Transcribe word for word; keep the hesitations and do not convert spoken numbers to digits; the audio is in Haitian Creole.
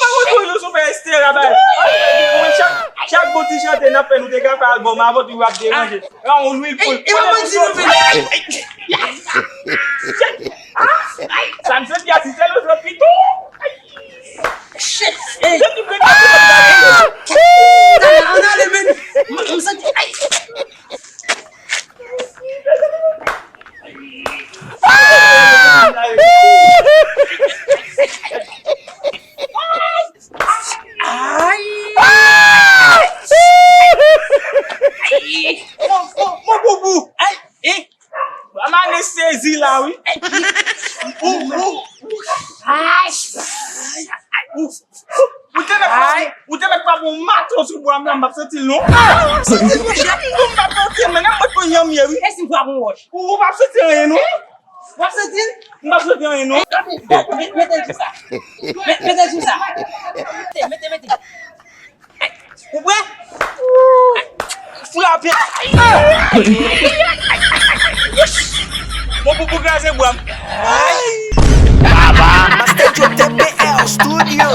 Mwen montre nou sou fè estera bay. Chak, chak bon ti chante n ap fè, nou te ka fè albòm avan tou, w ap deranje. Raon lwil poul. E, e mwen di nou fè. Sa m santi a, si se lòt lòt pito. Shit. Hey. Se tout pito. Ann ale, men. M santi. Ay! Ay! Mon, mon, mon boubou! Ay! Eh! Mwen sezi la, wi. Ou, ou, ou. Ay! Ou, ou te mèt pa, ou te mèt pa bon maton sou bwa m la, m p ap santi l non. M p ap santi l, monchè. Non, m p ap santi l, men nan mwen konn yon mye, wi. E si m frape yon wòch? Ou, ou p ap santi anyen non. W ap santi l? M p ap santi anyen non. Mete l sou sa. Mete l sou sa. Mete, mete, mete. Ou prè? Frape. Mon boubou kraze bwa m. Ay. Master Joe T P L Studio.